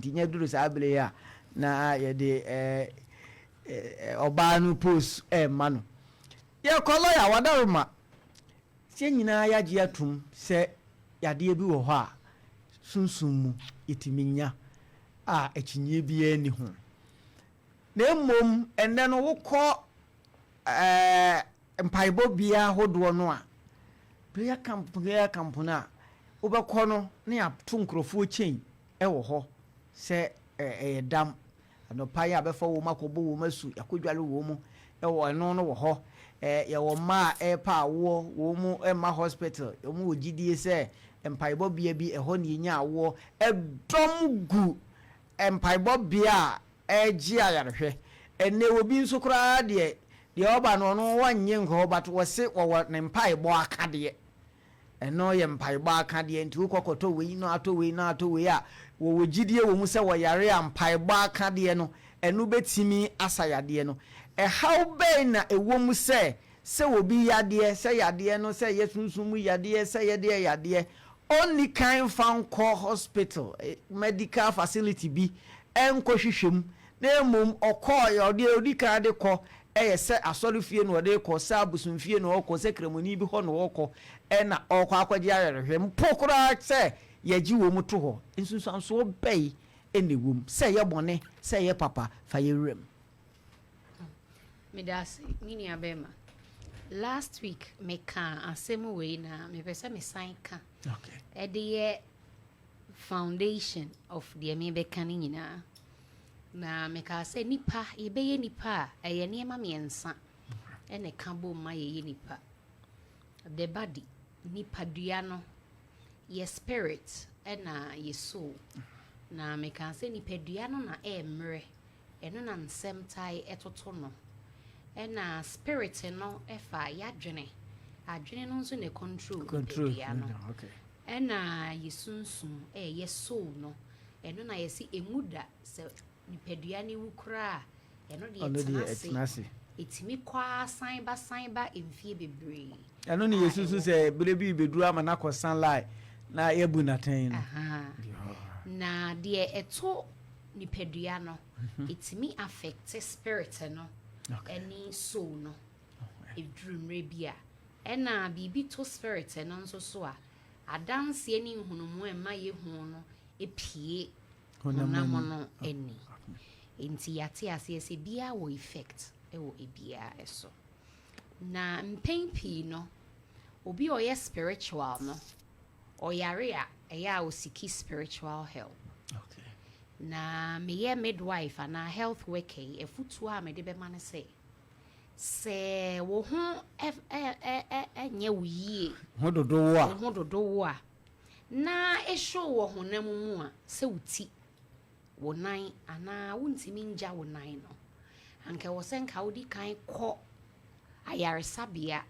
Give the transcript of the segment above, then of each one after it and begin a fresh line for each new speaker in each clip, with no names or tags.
Nti nyɛ duru saa bere yi a na yɛde ɔbaa no post ɛɛma no. Yɛkɔ lɔya wadaroma. Sɛ nyinaa yɛagye atom sɛ yadeɛ bi wɔ hɔ a sunsum mu yɛtumi nya a akyinnye biara nni ho. Na mmom ɛnnɛ no wokɔ mpaebɔ bea ahodoɔ no a, prayer camp no a wobɛkɔ no na yɛato nkurɔfoɔ chain ɛwɔ hɔ sɛ ɛyɛ dam. Anɔpa yi a bɛfa wɔn akɔbɔ wɔn asu, yɛakɔdware wɔn mu ɛwɔ ɛno no wɔ hɔ. Yɛwɔ mmaa a ɛrepa awoɔ, wɔn mu ɛmma hospital, wɔn wɔ gyidie sɛ mpaebɔ bea bi ɛhɔ ne yɛnya awoɔ. Ɛdɔm gu mpaebɔ bea a ɛregye ayarehwɛ. Ɛnɛ obi nso koraa deɛ ɔba no, ɔno wɔnnye nkɔ hɔ, but wɔse wɔwɔ ne mpaebɔ akadeɛ. Ɛno yɛ mpaebɔ akadeɛ, nti wokɔ kɔtɔ wei na atɔ wei na atɔ wei a, wɔwɔ gyidie wɔ mu sɛ wɔyare a mpaebɔ akadeɛ no ɛno bɛtumi asa yadeɛ no. Ɛhaw bɛn na ɛwɔ mu sɛ obi yadeɛ, sɛ yadeɛ no sɛ yɛ sunsum mu yadeɛ, sɛ yɛdeɛ yadeɛ, ɔnni kan fa nkɔ hospital, medical facility bi ɛnkɔ hwehwɛ mu, na mmom ɔkɔɔ ɔde odi kan de kɔ ɛyɛ sɛ asɔre fie na ɔde kɔ, sɛ abosomfie na ɔkɔ, sɛ kramoni bi hɔ na ɔkɔ, ɛna ɔkɔ akɔgye ayarehwɛ mpo koraa sɛ yɛgye wɔ mu to hɔ? Nsunsuansoɔ bɛyi ɛna ɛwɔ mu, sɛ ɛyɛ bɔne, sɛ ɛyɛ papa? Fa yɛ wuram.
Meda ase, me nua bɛrima. Last week meka asɛm wei na mepɛ sɛ mesan ka ɛde yɛ foundation of deɛ mebɛka no nyinaa. Na mekaa sɛ nipa yɛbɛyɛ nipa a, ɛyɛ nneɛma mmiɛnsa ɛna ɛka bom ma yɛyɛ nipa: the body, nipadua no, yɛ spirit, ɛna yɛ soul. Na mekaa sɛ nipadua no na ɛɛmmerɛ, ɛno na nsɛm tae ɛtoto no, ɛna spirit no ɛfa yɛadwene, adwene no nso na control
control
nipadua no, ɛna yɛ sunsum, ɛyɛ soul no. Ɛno na yɛsi emu da sɛ nipadua no wu koraa a, ɛno deɛ
ɔno
ɛtena
deɛ
ase.
Ɛtena ase.
Ɛtumi kɔ ara san ba, san ba mfie bebree.
Ɛno ne
a
yɛsusu
ɛwɔ
sɛ berɛ bi bɛduru ama no akɔsan line na yɛbu n'atɛn no.
Aha. Na deɛ ɛto nipadua no, ɛtumi affect spirit no ɛne soul no. Ɛduru mmerɛ bi a, ɛna biribi to spirit no nso so a, adanseɛ ne nhunumu a ɛma yɛhu no epie
honam
honam
ani.
No ani. Nti yɛate aseɛ sɛ biara wɔ effect ɛwɔ ebiara so. Na mpɛn pii no, obi a ɔyɛ spiritual no, ɔyare a, ɛyɛ a ɔseek spiritual help. Na meyɛ midwife anaa health worker yi, afutuo a mede bɛma no sɛ wo ho ɛnyɛ wo yie,
ho dodowo
wo
a
ho dodowo a na ɛhyew wɔ honam mu a, sɛ wo ti, wo nan anaa wontumi ngya wo nan no, anka ɛwɔ sɛ nka wodi kan kɔ ayaresabea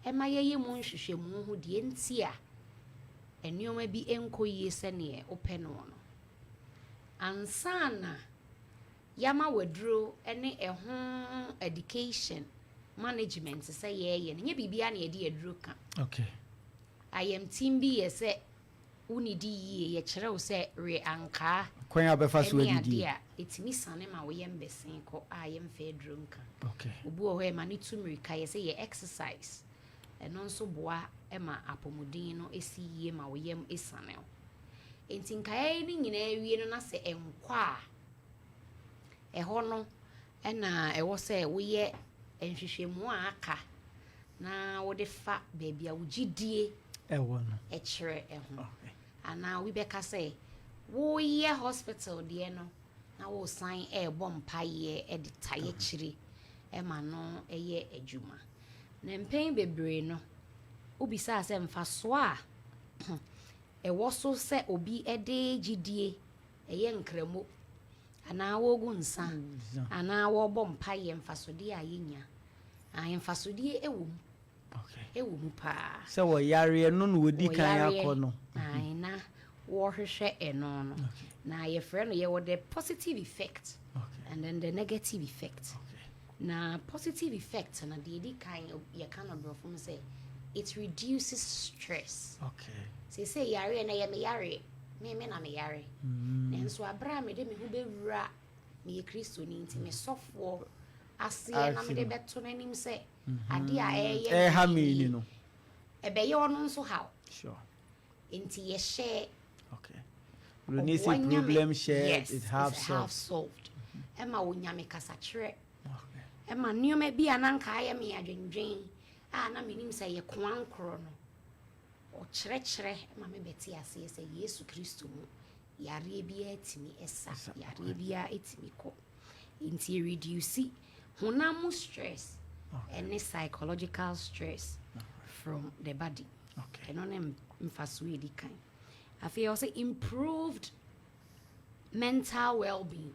ɛma yɛyɛ mu nhwehwɛmu ho deɛ nti a nneɛma bi nkɔ yie sɛneɛ wopɛ no, ansa na yɛama waduro ne ɛho education management sɛ yɛɛyɛ no. Nyɛ biribiara na yɛde aduro ka. Ayamtim bi yɛ sɛ wonidi yie, yɛkyerɛ wo sɛ we ankaa
kwan a bɛfa so
ɛne
adidie.
Adeɛ a ɛtumi sane ma woyɛ mbɛsen kɔ a yɛmfa aduro nka. Obi wɔ hɔ, ɛma ne tu mmirika, yɛ sɛ yɛ exercise, ɛno nso boa ma apɔmuden no ɛsi yie ma wo yam ɛsane wo. Nti nkaeɛ no nyinaa wie no, na sɛ ɛnkɔ a, ɛhɔ no ɛna ɛwɔ sɛ woyɛ nhwehwɛmu a aka na wode fa baabi a wo gyidie
ɛwɔ no
ɛkyerɛ ɛho, anaa obi bɛka sɛ woyɛ hospital deɛ no na wosan ɛrebɔ mpaeɛ ɛde tae akyire ɛma no ɛyɛ adwuma. Na mpɛn bebree no, wobisaa sɛ mfasoɔ a ɛwɔ so sɛ obi ɛde gyidie ɛyɛ nkramo anaa wɔgu nsa anaa wɔrebɔ mpaeɛ, mfasodeɛ a yɛnya, mfasodeɛ ɛwɔ mu, ɛwɔ mu paa.
Sɛ wɔyareɛ no na wɔdi kan
Wɔyareɛ,
akɔ no.
Ae, na wɔrehwehwɛ ɛno no na yɛfrɛ no, yɛwɔ the positive effect and then the negative effect. Na positive effect no deɛ, ɛdi kan, yɛka no borɔfo mu sɛ it reduces stress. Seesei yareɛ no, ɛyɛ me yareɛ. Me na meyare. Nanso aberɛ a mede me ho bɛwura, meyɛ Kristoni nti me sɔfoɔ aseɛ na mede bɛto n'anim sɛ adeɛ a ɛyɛ
ɛha me ni no,
ɛbɛyɛ ɔno nso haw. Nti yɛhyɛ
Broni se problem shared is half
solved. Solved. Ɛma onyame kasakyerɛ. Ɛma nneɛma bi a na nka ayɛ me adwendwen a na menim sɛ yɛ koa nkorɔ no, ɔkyerɛkyerɛ ma me bɛte aseɛ sɛ Yesu Kristo mu yareɛ biara tumi ɛsa, yareɛ biara tumi kɔ. Nti reduce honam mu stress ɛne psychological stress from the body. Ɛno ne mfasoɔ edi kan. Afei ɔsɛ improved mental well-being.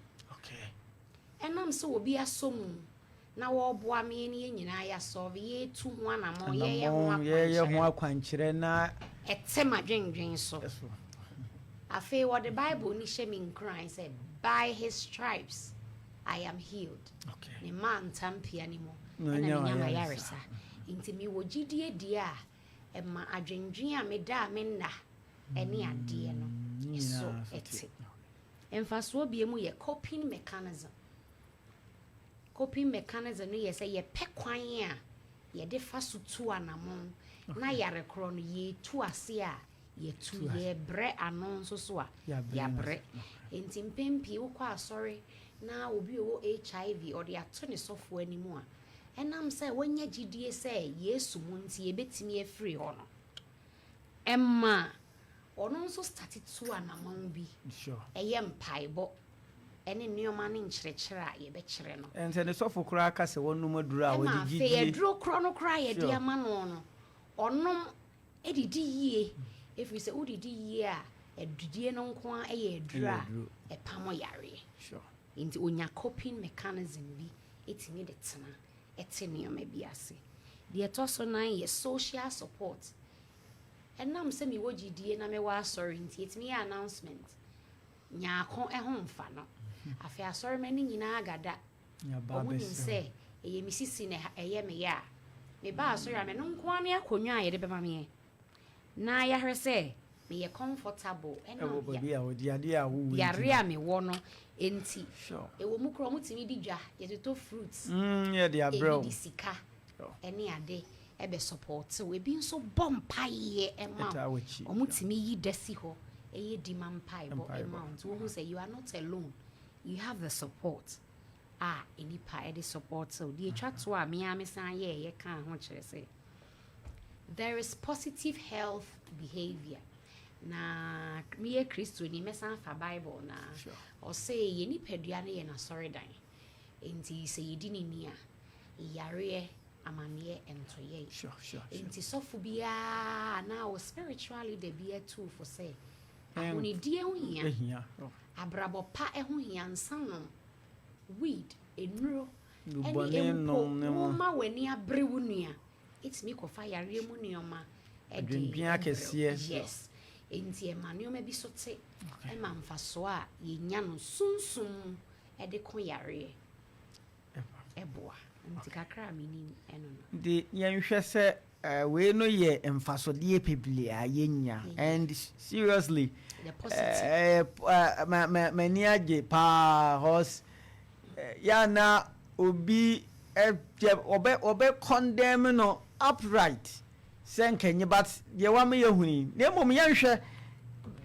Ɛnam sɛ obi asɔ mu na wɔreboa me ne yɛn nyinaa yɛasɔre, yɛtu ho anammɔn,
yɛyɛ ho akwankyerɛ na
ɛte ma dwendwen so. Afei wɔde Bible ni hyɛ me nkuran sɛ by his stripes I am healed. Ne mmaa ntampia ne mu ɛna menya ma yaresa. Nti mewɔ gyidie deɛ a ɛma adwendwen a meda a menna ɛne adeɛ no ɛso ɛte. Mfasoɔ bie mu yɛ coping mechanism. Coping mechanism no yɛ sɛ yɛpɛ kwan a yɛde fa so tu anammɔn na yare korɔ no yɛtu ase a yɛtu, yɛbrɛ ano nso so a yɛabrɛ. Nti mpɛn pii wokɔ asɔre na obi ɔwɔ HIV ɔde ato ne sɔfoɔ anim a, ɛnam sɛ wɔanya gyidie sɛ Yesu mu nti yɛbɛtumi afiri hɔ no, ɛma ɔno nso start tu anammɔn bi. Ɛyɛ mpaebɔ ɛne nneɛma ne nkyerɛkyerɛ a yɛbɛkyerɛ no.
Ɛnsɛ ne sɔfo koraa ka sɛ wɔnom aduro a
ɛma
wɔde
afei
gyidie
aduro korɔ no koraa yɛde ama no, ɔnom didi yie, ɛfiri sɛ wodidi yie a, adidie no nko ara yɛ aduro a
aduro.
Ɛpam yareɛ. Nti onya coping mechanism bi ɛtumi de tena ɛte nneɛma bi ase. Deɛ ɛtɔ so nan yɛ social support. Ɛnam sɛ mewɔ gyidie na mewɔ asɔre nti ɛtumi yɛ announcement nyaako ɛho mfa no. Afei asɔre ma no nyinaa gada
Yɛaba
ɔmo nim
abɛsrɛ.
Sɛ ɛyɛ me sisi na ɛyɛ me yɛ a, meba asɔre a, meno nko ara ne akonnwa a yɛde bɛma meɛ na yɛahwɛ sɛ meyɛ comfortable
ɛwɔ
ɛnam
baabi a wɔde adeɛ a wowɔ.
Yare a mewɔ no nti ɛwɔ mu korɔ, ɔmotumi di dwa, yɛtotɔ fruits,
yɛde abrɛ
ebi
wo
de sika ɛne ade ɛbɛ support wo, ebi nso bɔ mpaeɛ ɛma
ɛtaa
wo.
W'akyi.
Ɔmotumi yi da si hɔ ɛyɛ di ma mpaebɔ
Mpaebɔ.
ɛma wo. Nti wohu sɛ you are not alone, you have the support a nipa ɛde support wo. Deɛ etwa to a mea me san yɛɛyɛ kaa ho kyerɛ sɛ there is positive health behavior. Na meyɛ Kristoni, mɛsan fa Bible na ɔsɛ yɛ nipadua no yɛ n'asɔredan, nti sɛ yɛdi ne ni a, yareɛ amanneɛ ntoyɛ. Nti sɔfo biara anaa wo spiritual leader bi atu fo sɛ ahonidie ho hia,
ehia.
Abrabɔ pa ho hia, nsa nom, weed, nnuro
Nnubɔne
ɛne mpo
nom ne ho.
Woma w'ani abere wo nua, ɛtumi kɔfa yareɛ mu nneɔma ɛde
Adwendwen
ɛbrɛ wo.
Akɛseɛ.
Yes, nti ɛma nneɔma bi so te, ɛma mfasoɔ a yɛnya no sunsum mu ɛde ko yareɛ ɛboa. Nti kakra a menim ɛno no.
Nti yɛnhwɛ sɛ wei no yɛ mfasodeɛ bebree a yɛnya, and seriously
the positive.
M'ani agye paa 'cause yɛana obi ɔbɛ condemn no upright sɛ nkɛnyɛ, but deɛ wama yɛhuni na mmom yɛnhwɛ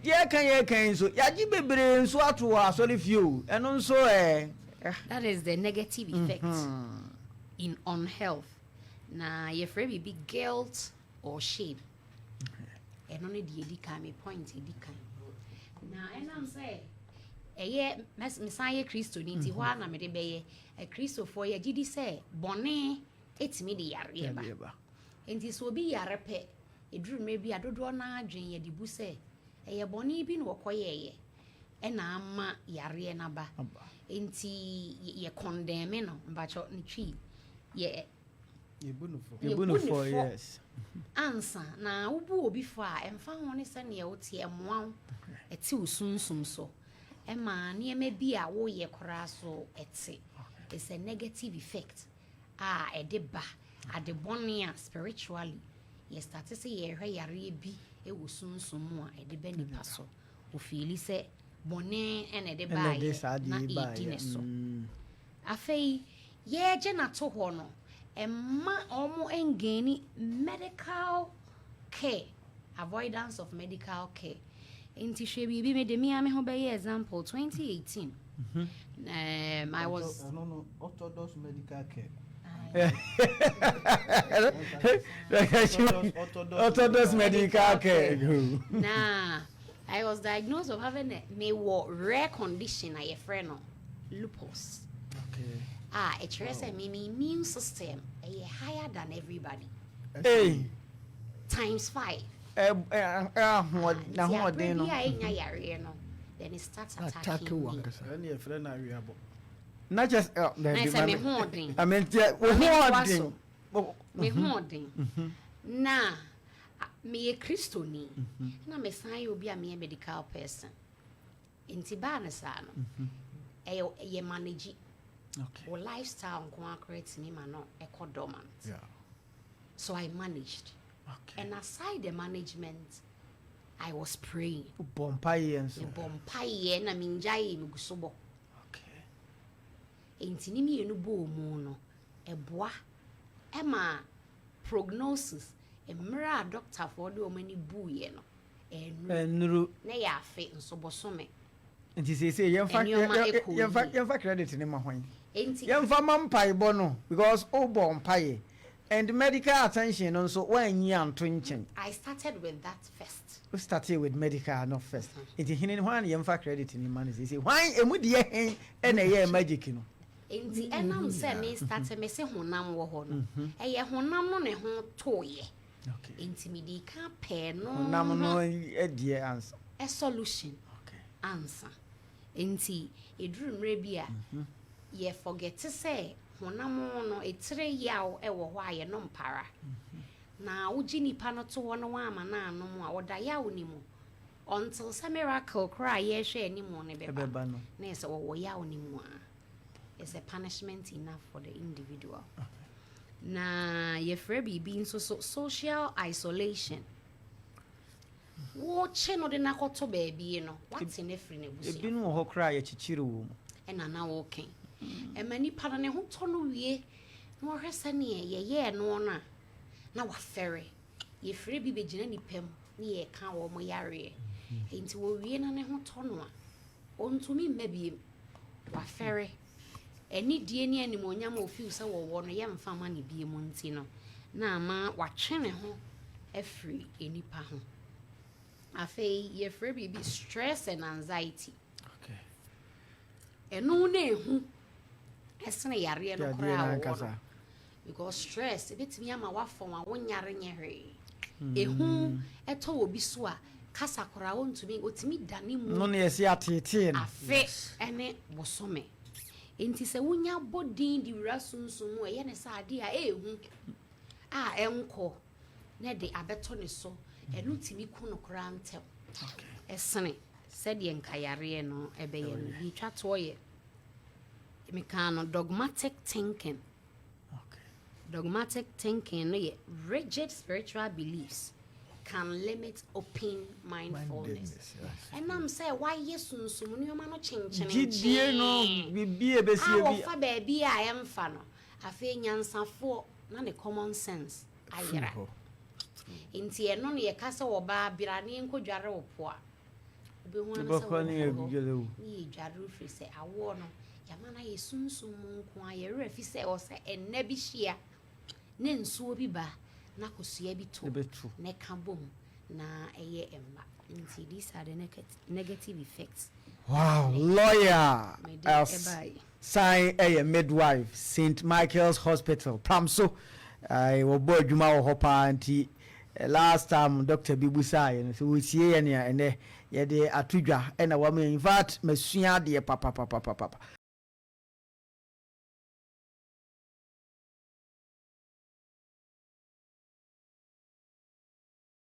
yɛka yi nso yɛagye bebree nso ato wɔ asɔre fie o, ɛno nso ɛ.
That is the negative effect in on health. Na yɛfrɛ biribi guilt or shame. Ɛno no deɛ ɛdi kan, me point ɛdi kan. Na ɛnam sɛ ɛyɛ mesan yɛ Kristoni nti hɔ a na mede bɛyɛ. Akristofoɔ yɛgye di sɛ bɔne ɛtumi de yareɛ ba.
Yareɛ ba.
Nti sɛ obi yare pɛ, ɛduru mmerɛ bi a, dodoɔ no adwen yɛde bu sɛ ɛyɛ bɔne bi na wɔkɔyɛɛyɛ ɛna ama yareɛ no aba.
Aba.
Nti yɛ condemn no, mpakyɛ ne Twi yɛ
yɛbu no fɔ.
Yɛbu no
Yɛbu ne
fɔ.
fɔ. Ansa na wobu obi fɔ a, ɛmfa ho ne sɛneɛ wote, ɛmmoa wo, ɛte wo sunsum so, ɛma nneɛma bi a woyɛ koraa so ɛte. It's a negative effect a ɛde ba ade bɔne a spiritually yɛ start sɛ yɛhwɛ yareɛ bi wɔ sunsum mu a ɛde ba nipa so. Ofeeli sɛ bɔne na ɛde
Ɛna ɛde saa
baeɛ
adeɛ
na
yi
ɛredi
baeɛ.
ne so. Afei yɛregye no ato hɔ no, ɛmma wɔn ngaini medical care, avoidance of medical care. Nti hwɛ biribi, mede me ara me ho bɛyɛ example, 2018, I was.
Ɛno no, orthodox medical care.
Orthodox medical care.
Na I was diagnosed of having a mewɔ rare condition a yɛfrɛ no lupus. A ɛkyerɛ sɛ me immune system ɛyɛ higher than everybody.
Hey.
Times 5.
Ahoɔden
Nti
no.
abere bi a ɛnya yareɛ no, then it starts
Attack
attacking
wo
me.
ankasa.
Ɛne yɛfrɛ no aweabɔ.
Na kyɛ sɛ
Na sɛ me ho ɔden.
Amente wo ho
Metoa
ɔden.
so. Me ho ɔden. Na meyɛ Kristoni. Na mesan yɛ obi a meyɛ medical person. Nti baa ne saa no, ɛyɛ manage. Wo lifestyle nko akora tumi ma no ɛkɔ dormant. So I managed. And aside the management, I was praying.
Bɔ mpaeɛ nso.
Mebɔ mpaeɛ na mengyae, megu so bɔ. Nti ne mmienu bɔɔ mu no, ɛboa ɛma prognosis mmerɛ a doctorfoɔ de wɔn ani buiɛ no, ɛnuru.
Ɛnuru.
Na yɛ afe nso bɔsome.
Nti seesei yɛmfa
Nneɛma ɛkɔ
yɛmfa
yie.
Yɛmfa credit ne ma hwan?
Nti
Yɛmfa ma mpaebɔ no, because wobɔ mpaeɛ and medical attention no nso woanyi anto nkyɛn.
I started with that first.
Wo started with medical no first. Nti hene hwan na yɛmfa credit ne ma no seesei? Hwan emu deɛ hen ɛna ɛyɛ magic no?
Nti ɛnam sɛ me start me se honam wɔ hɔ no, ɛyɛ honam no ne ho tooyɛ. Nti mede ka pɛɛ no
Honam no
ho
ɛdeɛ ansa.
A solution ansa. Nti ɛduru mmerɛ bi a yɛ forget sɛ honam no ɛtire yaw ɛwɔ hɔ a yɛnom para. Na wogye nipa no to hɔ no woama no anom a, ɔda yaw ne mu until sɛ miracle koraa a yɛrehwɛ anim no bɛba.
Ɛbɛba no.
Na yɛ sɛ wɔwɔ yaw ne mu a, it's a punishment enough for the individual. Na yɛfrɛ biribi nso so social isolation. Wɔkye no de no akɔto baabi no, wate no afiri n'abusua.
Ebinom wɔ hɔ koraa a yɛkyekyere wɔ mu.
Ɛna na wɔka ɛma nipa no ne ho tɔ no wie na wɔhwɛ sɛneɛ yɛyɛɛ no no a, na wafɛre. Yɛfrɛ bi bɛgyina nipa mu ne yɛka wɔ mo yareɛ, nti wɔwie na ne ho tɔ no a, ɔntumi mma biem, wafɛre. Anidie ne animuonyam a ofiw sɛ wɔwɔ no, yɛmfa ma ne biem, nti no na ama watwe ne ho afiri nipa ho. Afei yɛfrɛ biribi stress and anxiety. Ɛno na ehu ɛsene yareɛ no
Yadeɛ
koraa
no
a wɔwɔ
ankasa.
no, because stress ebɛtumi ama wafɔn a wonyare nyɛ hwee. Ehu ɛtɔ wɔ bi so a, kasa koraa wɔntumi, otumi dane mu.
No ne yɛsi ateetee no.
Afe ɛne bosome. Nti sɛ wonya bɔ din de wura sunsun mu, ɛyɛ ne sɛ adeɛ a ɛɛhu a ɛnkɔ na de abɛtɔ ne so, ɛno tumi ku no koraa ntɛm ɛsene sɛdeɛ nkayareɛ no ɛbɛyɛ no. Deɛ twa toɔ yɛ mekaa no dogmatic thinking. Dogmatic thinking no yɛ rigid spiritual beliefs can limit open mindfulness. Ɛnam sɛ wayɛ sunsum nneɛma no
Gyidie no
kyenkyenenkyen
biribi a
a
ɛbɛsie bi.
Wɔfa baabi a ɛmfa no, afei nyansafoɔ na ne common sense ayera. Nti ɛno no yɛka sɛ wɔbaa bra ne yɛnkɔdware wo po a, wobɛhu ano sɛ
Wobɛkɔ ne
wɔwɔ hɔ
yɛdware wo.
ne yɛdware wo, firi sɛ awoɔ no yɛama no ayɛ sunsum mu nko a, yɛwerɛ fi sɛ ɛwɔ sɛ ɛnna bi hyia ne nsuo bi ba na kosua bi to
Ɛbɛto.
na ɛka bom na ɛyɛ mma. Nti these are the negative effects.
Wow, lawyer
Mede
else
ɛbaeɛ.
san ɛyɛ midwife, St Michael's Hospital pam so. Wɔbɔ adwuma wɔ hɔ paa. Nti last time doctor bi busaeɛ no sɛ wɔsie yɛ nea ɛnɛ yɛde ato dwa ɛna wama. In fact, masua adeɛ papapapapapa.